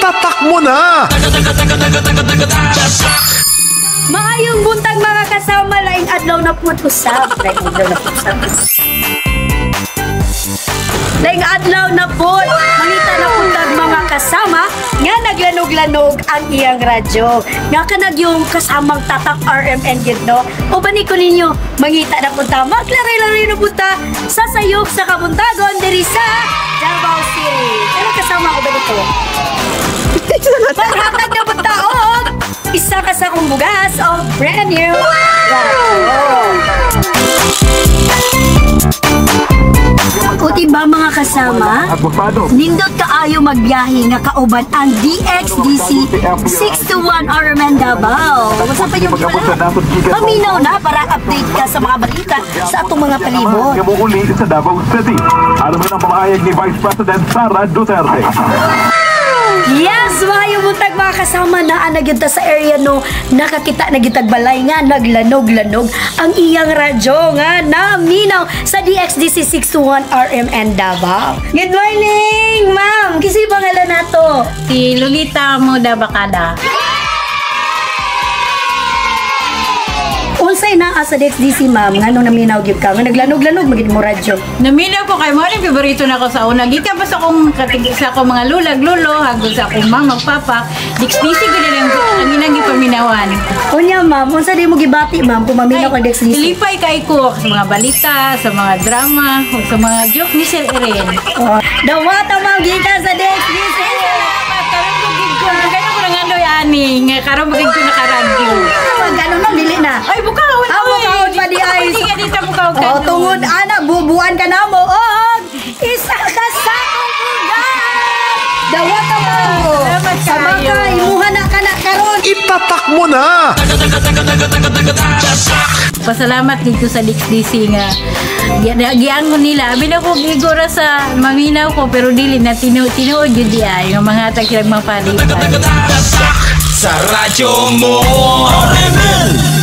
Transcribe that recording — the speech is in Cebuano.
Itatak mo na! Maayong buntag, mga kasama, laing adlaw na pud usab. Laing adlaw na pud usab. Laing adlaw na pud. Mangita na pud tag mga kasama nga naglanog-lanog ang iyang radyo. Nga kanag yung kasamang tatak RMN gid, no. Uban ko ninyo, mangita na pud ta. Maglaray-laray na pud ta sa sayop sa kabuntagon diri sa Davao City. Pero kasama uban ko, maghatag na pud ta og isa ka sakong bugas o brand new radyo. O diba, mga kasama? Nindot kaayo magbiyahe nga kauban ang DXDC 621 RMN Davao. Basta pa yung wala. Paminaw na para update ka sa mga balita sa atong mga palibot. Nga muuli sa Davao City. Alam ang pamahayag ni Vice President Sara Duterte. Yes, maayo buntag, mga kasama, naa na gyud ta sa area, no. Nakakita na gyud tag balay nga naglanog-lanog ang iyang radyo nga naminaw sa DXDC 621 RMN Davao. Good morning, ma'am. Kinsay pangalan nato? Si Lolita Muda Bakada. Unsay naa sa DXDC, ma'am, ngano naminaw gyud ka nga naglanog-lanog magid mo radyo? Naminaw ko kay mo ning favorito na ko sa una. Gikan pa sa akong katig sa akong mga lulag lulo hangtod sa akong mama papa. Dixdisi ko nila ang ilang gipaminawan. Unya, ma'am, unsa di mo gibati, ma'am, kung maminaw ka DXDC? Lipay kay ko sa mga balita, sa mga drama, ug sa mga joke ni Sir Eren. Oh, dawata, ma'am, gikan sa DXDC. Karon ko gid ko, kaya ko nangandoy ani nga karon magid ko nakaradyo. Magkano nang dili na? Ay, bukaon. Ah, bukaon pa di ay. Hindi ka dito bukaon. Oh, tungod ana bubuan ka namo og isa ka sakong bugas. Dawata mo. Salamat Sa kaayo. baka imuha na ka na karon. Itatak mo na! Pasalamat dito sa DXDC nga giangon nila. Abi na ko igora sa maminaw ko pero dili na tinuod gyud di ay nga mga hatag sila mga palipay. Sa radyo mo RMN.